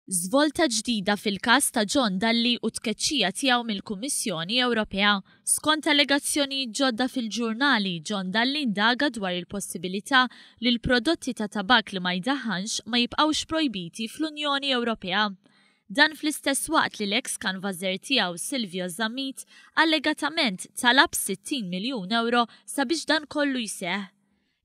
Żvolta ġdida fil-każ ta' John Dalli u t-tkeċċija tiegħu mill-Kummissjoni Ewropea. Skont allegazzjonijiet ġodda fil-ġurnali, John Dalli ndaga dwar il-possibilità li l-prodotti ta' tabakk li ma jdaħħanx ma jibqgħux projbiti fl-Unjoni Ewropea. Dan fl-istess waqt li l-eks kanvażer tiegħu Silvio Zammit allegatament talab 60 miljun ewro sabiex dan kollu jseħħ.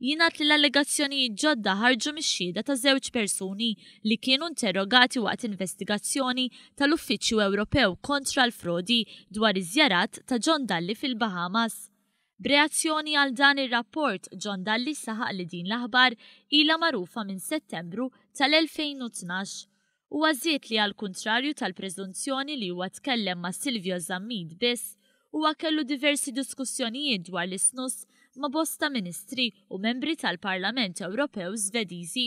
Jingħad li l-allegazzjonijiet ġodda ħarġu mix-xhieda ta' żewġ persuni li kienu interrogati waqt investigazzjoni tal-Uffiċċju Ewropew kontra l-Frodi dwar iż-żjarat ta' John Dalli fil-Bahamas. B'reazzjoni għal dan ir-rapport, John Dalli saħaq li din l-aħbar ilha magħrufa minn Settembru tal-2012. Huwa żied li għall-kuntrarju tal-preżunzjoni li huwa tkellem ma' Silvio Zammit biss, huwa kellu diversi diskussjonijiet dwar l-isnus ma' bosta ministri u membri tal-Parlament Ewropew Żvediżi.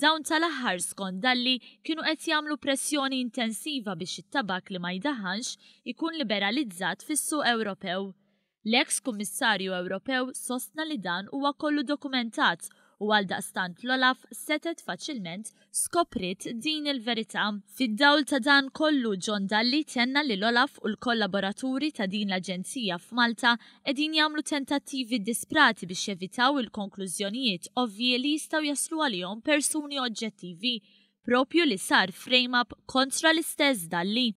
Dawn tal-aħħar, skont Dalli, kienu qed jagħmlu pressjoni intensiva biex it-tabakk li ma jdaħħanx ikun liberalizzat fis-suq Ewropew. L-eks Kummissarju Ewropew sostna li dan huwa kollu dokumentat u għaldaqstant l-OLAF setgħet faċilment skopriet din il-verità. Fid-dawl ta' dan kollu, John Dalli tenna li l-OLAF u l-kollaboraturi ta' din l-aġenzija f'Malta qegħdin jagħmlu tentattivi ddisprati biex jevitaw il-konklużjonijiet ovvji li jistgħu jaslu għalihom persuni oġġettivi, propju li sar frame-up kontra l-istess Dalli.